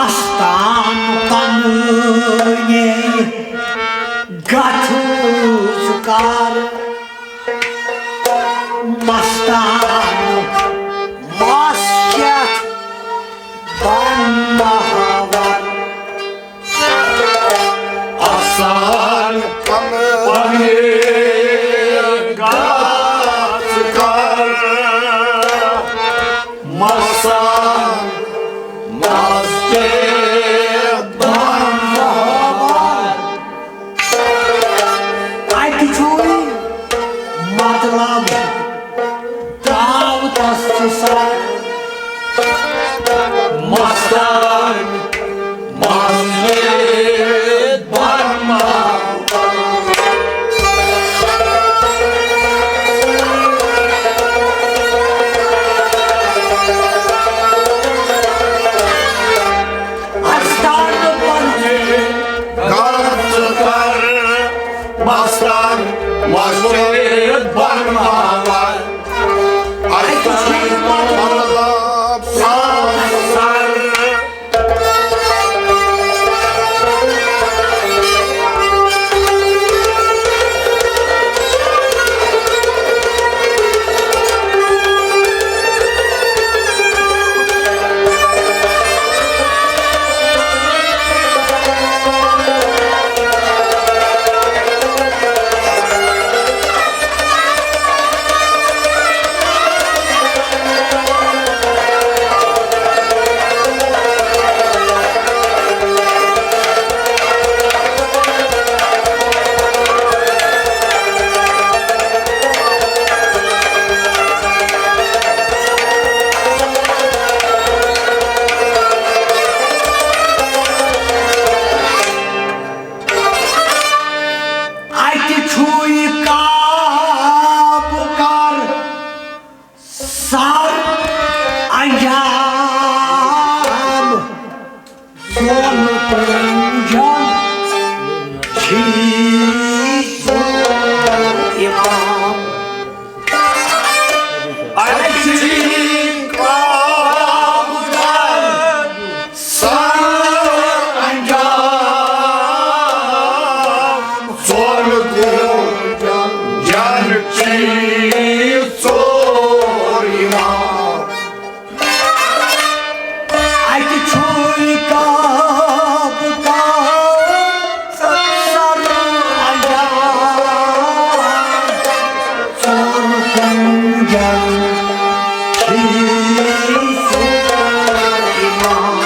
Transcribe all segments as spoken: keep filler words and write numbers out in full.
استان پنٕنۍ گژھ ژٕ کر، مستان مسجد بناوان۔ استان پنٕنۍ گژھ ژٕ کر، مستان مسجد بناوان۔ اَتہِ چھُے مطلب ترٛاو تس ژٕ سر۔ مستان مسجد بناوان۔ استان پنٕنۍ گژھ ژٕ کر، مستان مسجد بناوان۔ استان مطلب سر۔ اَتہِ چھُے کعبہٕ کر سر انجام، سون پوٗجن چھی ژور امام۔ اَتہِ چھُے کعبہٕ کر سر انجام، سون پوٗجن چھی ژور امام۔ اَتہِ چھُے کعبہٕ کر سر انجام، سون پوٗجن چھی ژور امام۔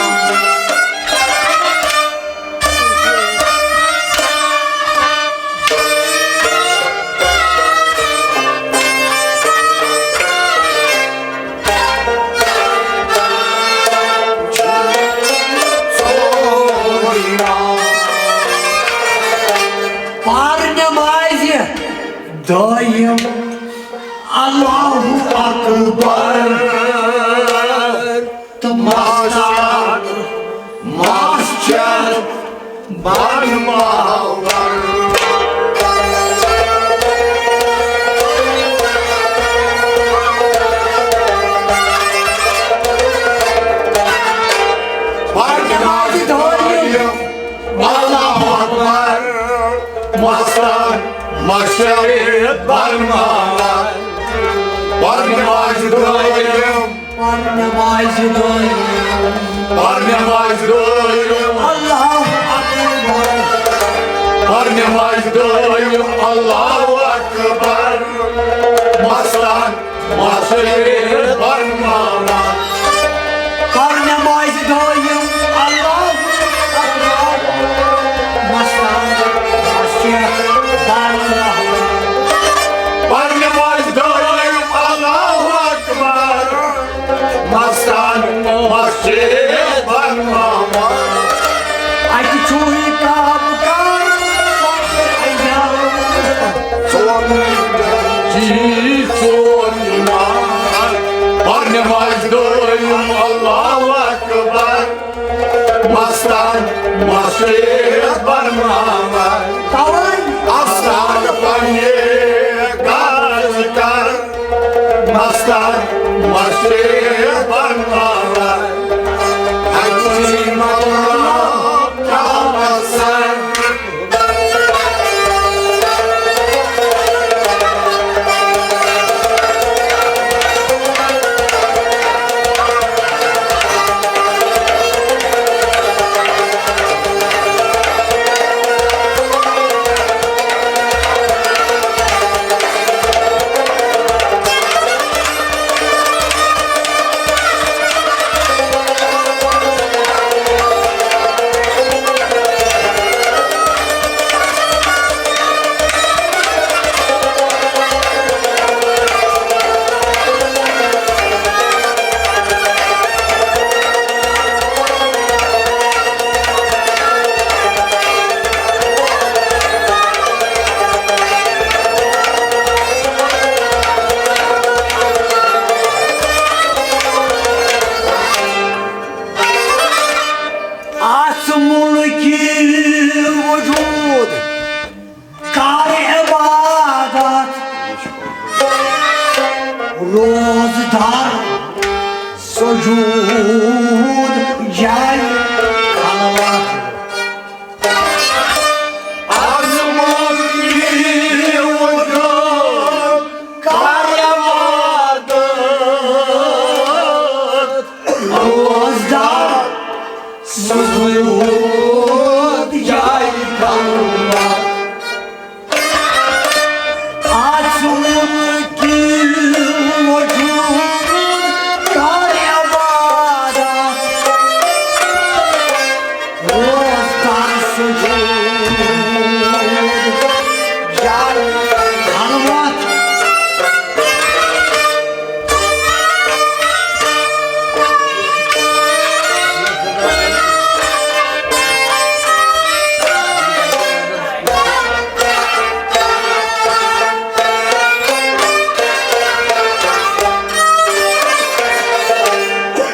پرنہِ مازِ دٲیِم اللہ اکبر۔ تہٕ مستان مسجد بناوان۔ پرنہِ مازِ دٲیِم اللہ اکبر، مستان مسجد بناوان۔ پرنہِ مازِ دٲیِم، پرنہِ مازِ دٲیِم، پرنہِ مازِ دٲیِم، اللہ اکبر۔ پرنہِ مازِ دٲیِم اللہ اکبر، مستان مسجد بناوان۔ پرنہِ مازِ دٲیِم اللہ اکبر، مستان مسجد بناوان۔ پرنہِ مازِ دٲیِم اللہ اکبر، مستان مسجد بناوان۔ اَتہِ چھُے کعبہٕ کر سر انجام، سون چھی ژور امام۔ پرنہِ مازِ دٲیِم اللہ اکبر، مستان مسجد بناوان۔ توے استان پننہِ گژھ ژٕ کر، مستان مسجد بناوان۔ حجی جاے خلوت۔ عظمت یہِ وجود کر عبادت۔ روزدار سٕنٛز وجود جاے خلوت۔ آسُن کِل وجود کر عبادت۔ روز کر سجود جاے خلوت۔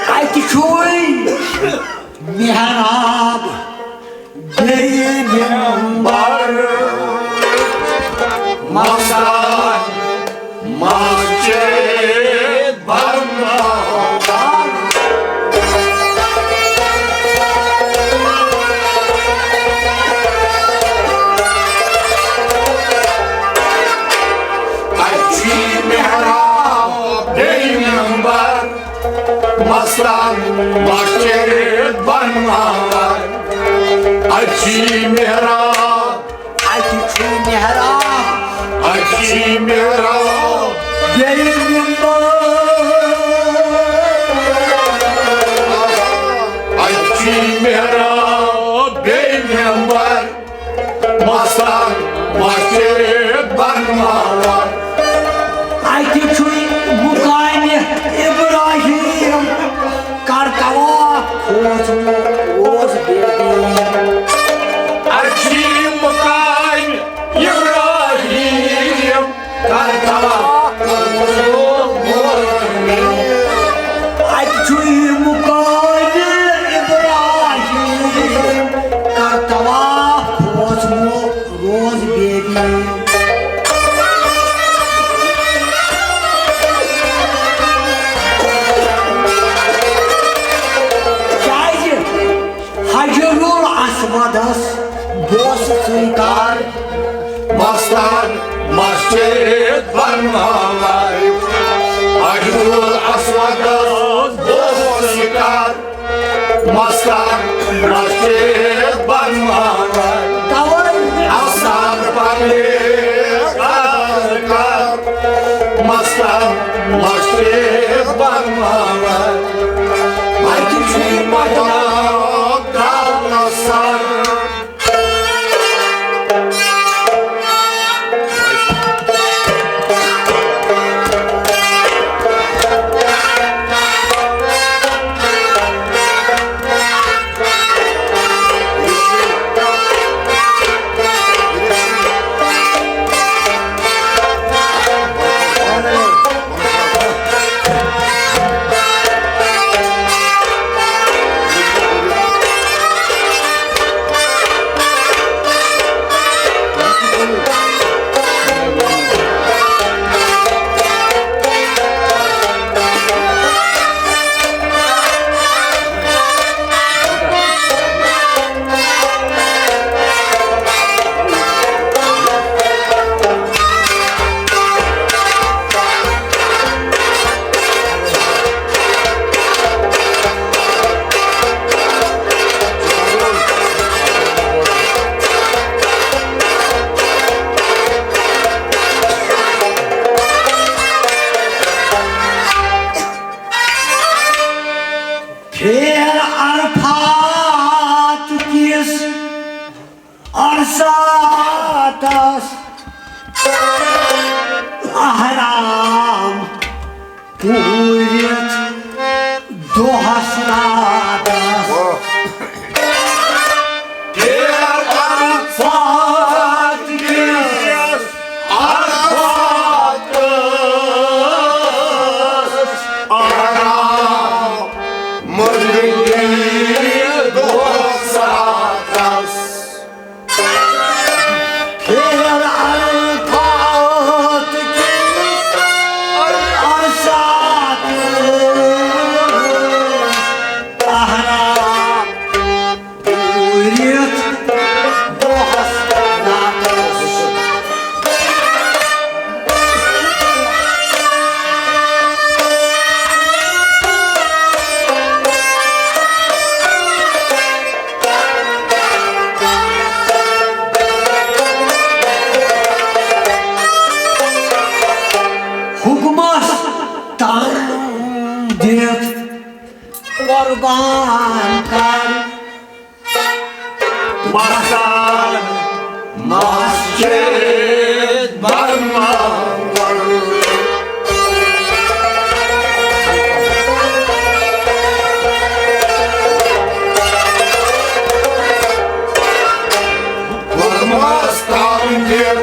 اَتہِ چھُے محراب، بیٚیہِ ممبر، مستان مسجد بناوان۔ اَتہِ چھُے محراب، بیٚیہِ ممبر، مستان مسجد بناوان۔ اَتہِ چھُے محراب، اَتہِ چھُے محراب، اَتہِ چھُے محراب، بیٚیہِ ممبر۔ اَتہِ چھُے محراب، بیٚیہِ ممبر۔ مستان مسجد بناوان۔ اَتہِ چھُے مقامِ ابراہیم کر طواف کھوژمُت روز بے دین۔ اَتہِ چھُے مقامِ ابراہیم کر طواف کھوژمُت روز بے دین۔ اَتہِ چھُے مقامِ ابراہیم کر طواف کھوژمُت روز بے دین۔ کیازِ حجر الاسودس بوسہٕ ژٕے کر۔ مستان مسجد بناوان۔ حجر الاسودس بوسہٕ ژٕے کر۔ مستان مسجد بناوان۔ توے۔ مستان پنیر کر کر۔ مستان مسجد بناوان۔ وتہِ چھُے مدد کرنس سر۔ پھیر عرفات کِس عرصاتس، احرام پوٗرِتھ دۄہس راتس۔ پھیر عرفات کِس عرفاتس، احرام پوٗرِتھ دۄہس راتس۔ پھیر کر۔ مستان مسجد بناوان۔ مستان دِل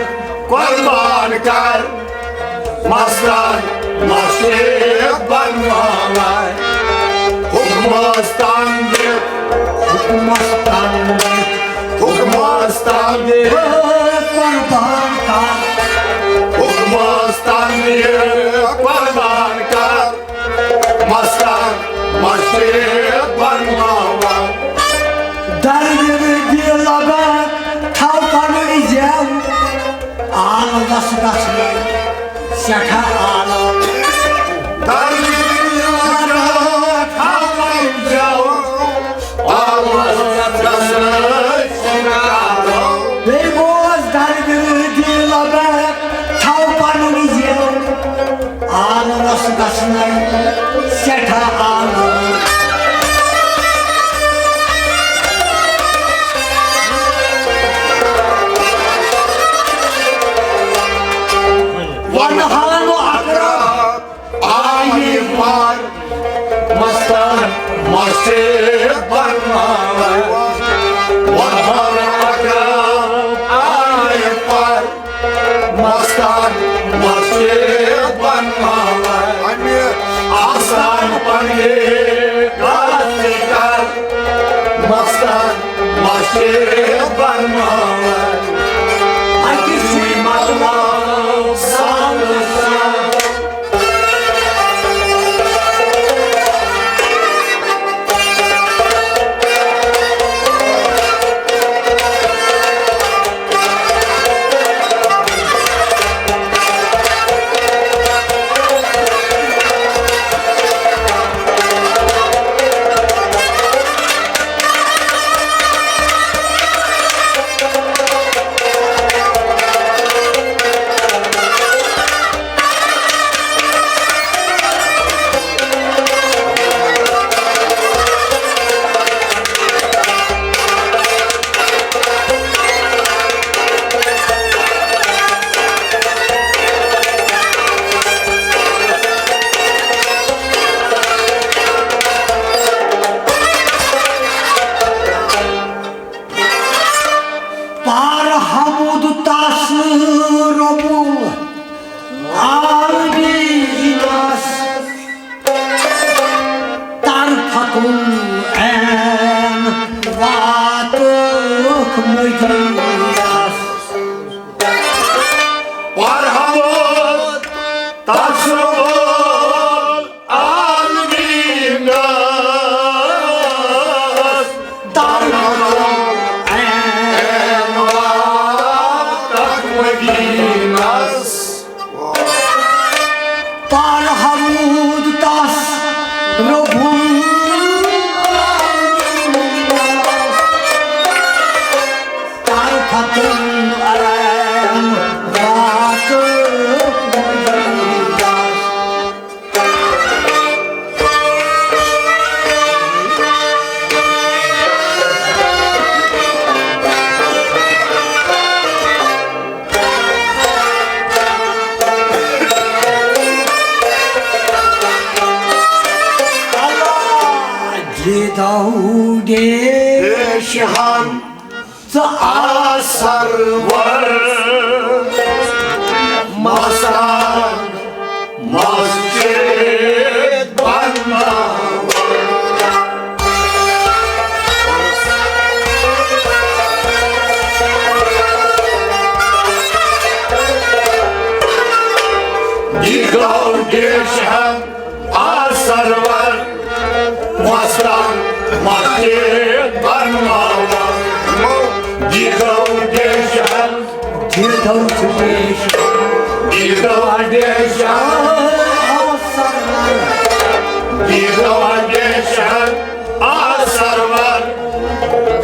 قربان کر۔ مستان مسجد بناوان۔ حکمس تام دِتھ، حکمس تام دِتھ، حکمس تام دِتھ، قربان کر۔ حکمس تام دِتھ، قربان کر۔ مستان مسجد بناوان۔ درد دِل لگان تھاو پنُن زٮ۪و۔ آلوس گژھنَے سٮ۪ٹھاہ آلو۔ درد دِل لگان تھاو پنُن زٮ۪و۔ آلوس گژھنَے سٮ۪ٹھاہ آلو۔ بیٚیہِ بوز درد دِل لگان تھاو پنُن زٮ۪و۔ آلوس گژھنَے سٮ۪ٹھاہ آلو۔ وَنہٕ ہا نہٕ اقرب آیہِ پار، مستان مسجد بناوان۔ وَنہٕ ہا نہٕ اقرب آیہِ پار، مستان مسجد بناوان۔ اَمہِ آسان پنٕنہِ کتھ کر، مستان مسجد بناوان۔ اَکہِ سُے مطلب سان سان۔ پار حمد تس رب العالمینس، طرفہ کن عین واتک مدینس۔ پار حمد تس رب العالمینس، طرفہ کن عین واتک مدینس۔ پار حمد تس رب العالمینس، طرفہ کن عین واتک مدینس۔ دیدو دے پیش ہم ژٕ آس سرور، مستان مسجد بناوان۔ یہِ گوٚو ڈیشن آ سرور، مستان مسجد بناوان۔ یہِ گوٚو ڈیشن، یہِ گوٚو ڈیشن، یہِ گوٚو ڈیشن آ سرور، یہِ گوٚو ڈیشن آ سرور،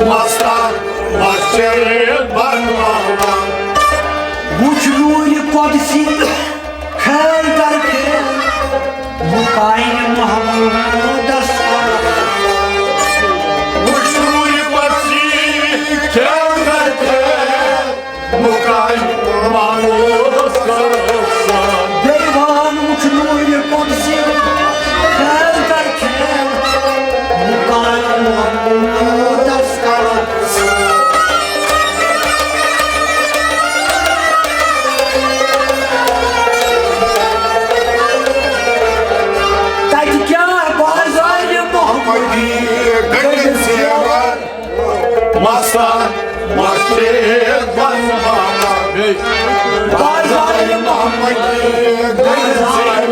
مستان مسجد بناوان۔ وُچھ نوٗرِ قۄدسی خیل در خیل، مُکاینہِ محمودس۔ گٔنڈِتھ زیور، مستان مسجد بناوان۔ بازار محمدی گٔنڈِتھ زیور،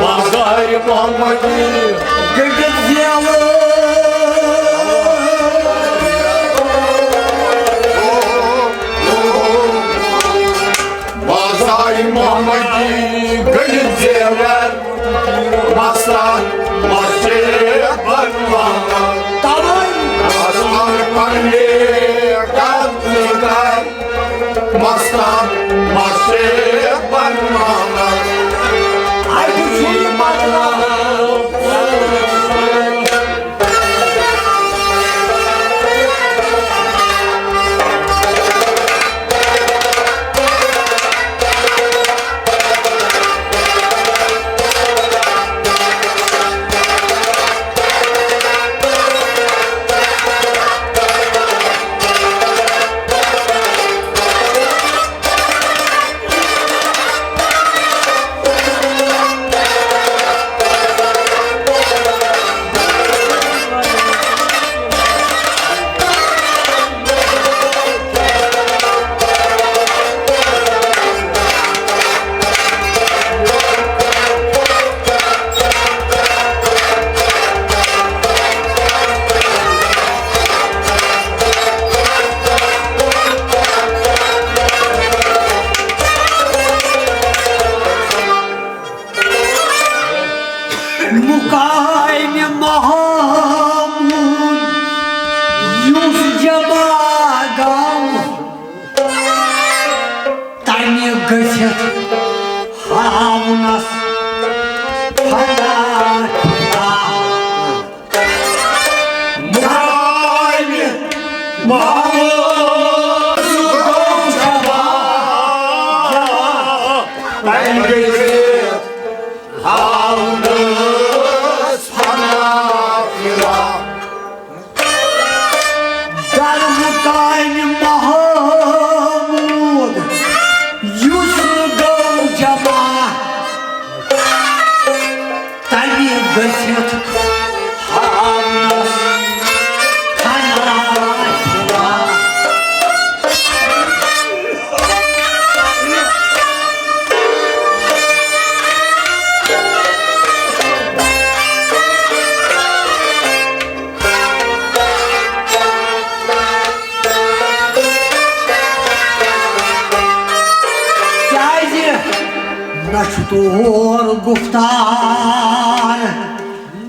بازار محمدی گٔنڈِتھ زیور۔ بازار محمدی گٔنڈِتھ زیور، مستان مسجد بناوان۔ تَوَے مستان پننہِ قدمہٕ کر، مستان مسجد بناوان۔ اَتہِ چھُ یہِ مطلب۔ مقامِ محمود یُس جمع گوٚو، تَمہِ گٔژھِتھ ہاونَس فنا۔ مقامِ محمود یُس جمع گوٚو، تَمہِ گٔژھِتھ ہاونَس فنا۔ در مقامِ محمود یُس گوٚو جمع، تَمہِ گٔژھِتھ ہاونَس فنا۔ کیازِ نہ چھُ تور گُفتار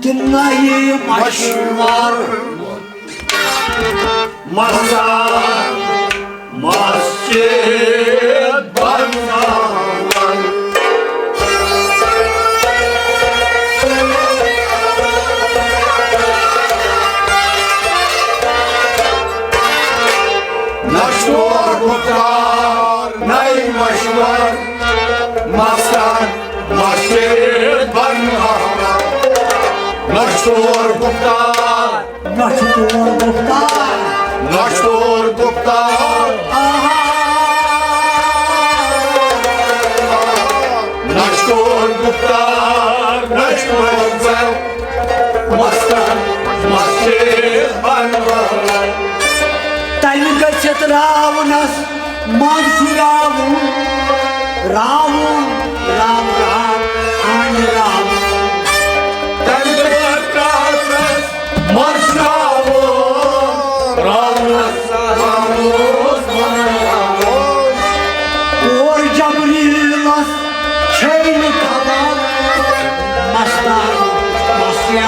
تہٕ نہ یہِ مشور۔ مستان مسجد بناوان۔ نہ چھُ تور گُفتار، نہ یہِ مشور۔ مستان مسجد بناوان۔ نہ چھُ تور گُفتار، نہ چھُ تور گُفتار۔ نہ چھُ تور گُفتار۔ آہا۔ نہ چھُ تور گُفتار، نہ چھُ تور گُفتار۔ مستان مسجد بناوان۔ تَمہِ گٔژھِتھ راونَس منٛز چھُ راوُن، راوُن، راو، راو، آنہِ راوُن۔ تَمہِ گٔژھِتھ راونَس منٛز چھُ راوُن، راونَس منٛز چھُ راوُن۔ اور جبریٖلَس چھے نہٕ خبر، مستان مسیح۔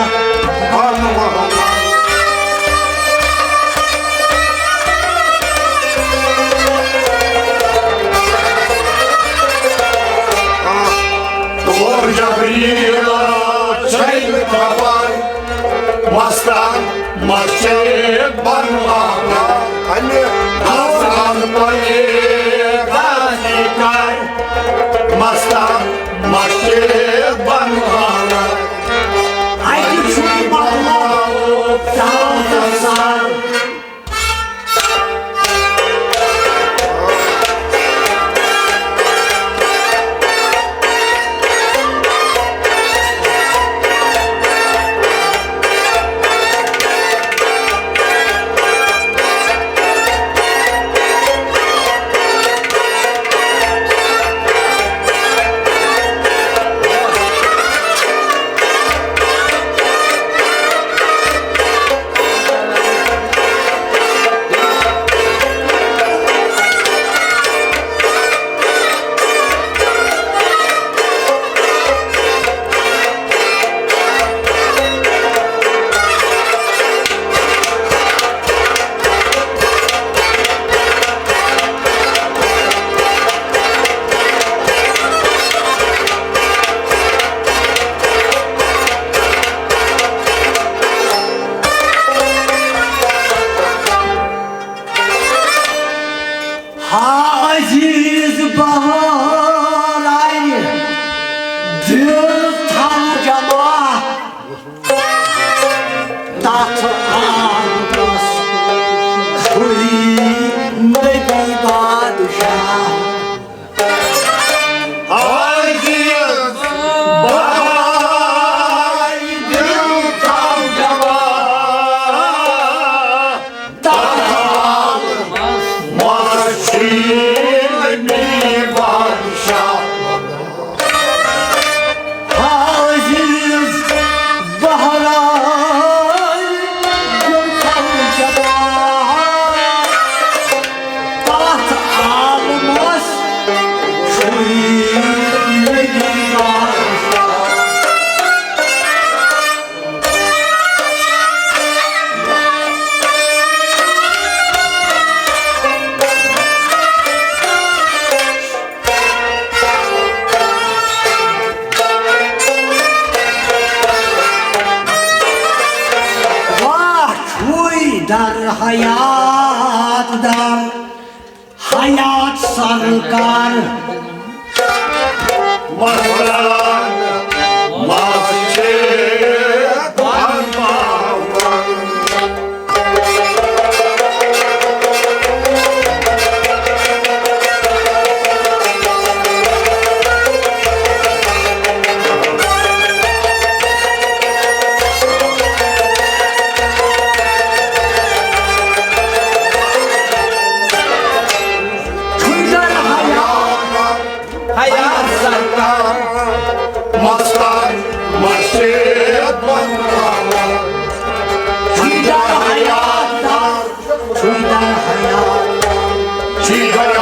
اور جبریٖلَس چھے نہٕ خبر، مستان مسجد بناوان۔ اَمہِ آسان پَیہِ غازی کر، مستان مسجد بناوان۔ اَتہِ چھُ مطلب دعوت سان۔ اتھ آنگنس چھُے نبی بادشاہ۔ عزیز بھائی دل تھاو جوان، تتھ آنگنس منٛز چھُے نبی بادشاہ۔ عزیز بہرائے دل تھاو جوان، تتھ آنگنس چھُے نبی بادشاہ۔ واہ چھُے در حیات در، حیات سرکار۔ مستان مسجد بناوان۔ حیات سرکار۔ مستان مسجد بناوان۔ چھُے در حیات در، چھُے در حیات در، چھُے در